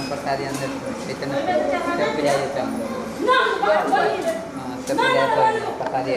प्रसादी अंदर इतना सब पे जाइए तो हाँ सब पे जाए तो प्रसादी।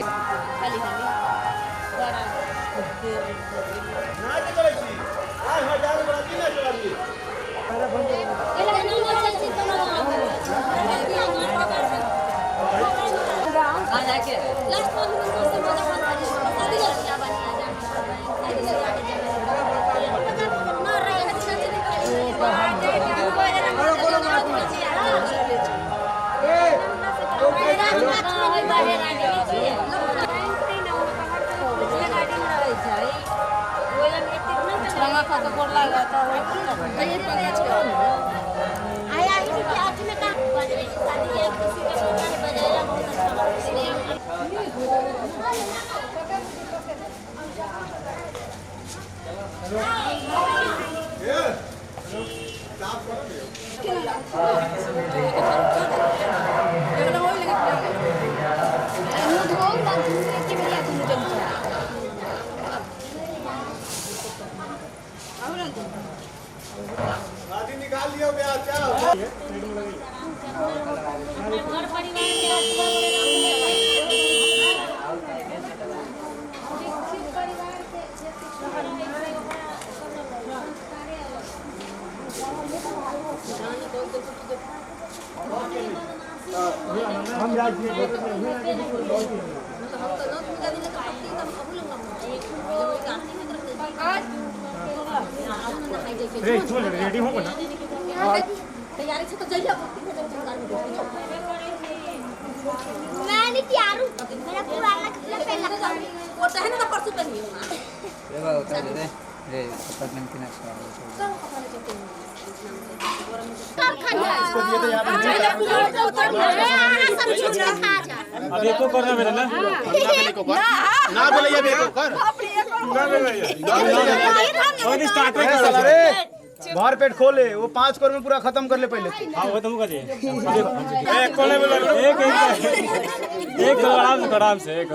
निकाल लियो रेडी हो ना तैयारी से तो जइया मैं नहीं तैयार हूं, मेरा पुराना कपड़ा पहन रखा है वो तो है ना, परसों पहनी हूं। रे बाबा उतार दे रे अपार्टमेंट के नक्शा सब कपड़ा ले चलते हैं कर खा इसको दिए तो यहां पे सब चीज खा जा। अब एको करना मेरा ना ना बोले ये एको कर ना बोले और स्टार्ट कर अरे भर पेट खोले वो 5 करोड़ में पूरा खत्म कर ले पहले। हां वो तुम कर दे एक कोने में एक एक एक आराम से आराम से एक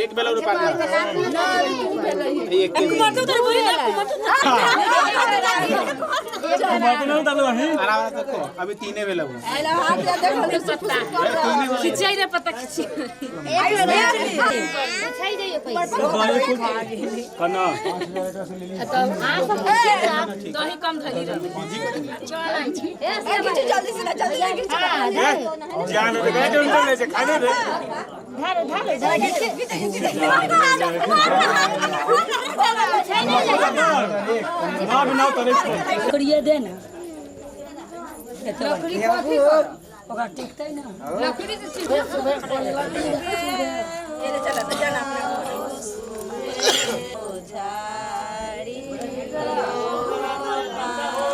एक बेला रुपया एक कुमार तो बोली ना कुमार तो कुमार तो नहीं डालो अभी आराम से देखो अभी तीने बेला हुआ खिंचाई रे पता खिंची छाई जाइए पैसा कना दही कम धली रह जल्दी से ना जल्दी जान रे गए तो ले से खाने दे ना बिना तरे लकड़िए दे ना लकड़ी कथी कर ओकरा टिकतै ना लकड़ी से सीधे ये चला तो जाना अपना।